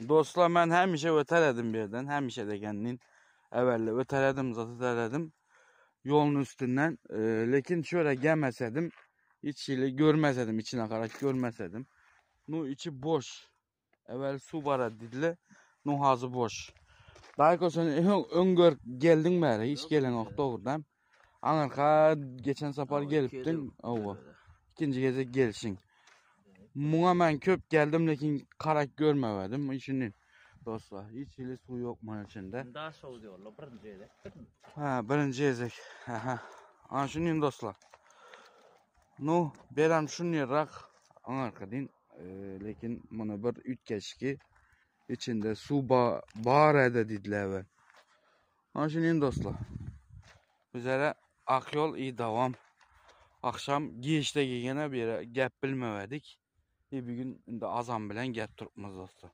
Dostlar men hemişe öteredim bir yerden. Hemişe de kendin. Evvelle öteredim zat öteredim. Yolun üstünden. E, lekin şöyle gelmesedim. Hiç hili görmesedim. içine karak görmesedim. Nu içi boş. Evvel su bara dediler. Nu hazı boş. Dayko sen öngör geldin beri. Hiç gelen yok doğrudan. Anarka geçen sapar gelipdin. Owa. İkinci gezek gelişin. Muňa men köp geldim lekin karak görmewedim. Işini dostlar hiç hili su yok muň içinde. Daha soğuk diyorlar birinci gezek. Ha birinci gezek. Aha. Ana şuny dostlar. Nu berem şuny rak aňarka din. E, lekin muny bir üýtgeşiki içinde su ba bar ede diýdiler we. Ana şuny dostlar. Bizlere ak yol iyi devam. Akşam giýişde giyene bir yere gep bilmewedik. Bir gün indi azam bilen gep turupmyz dostlar.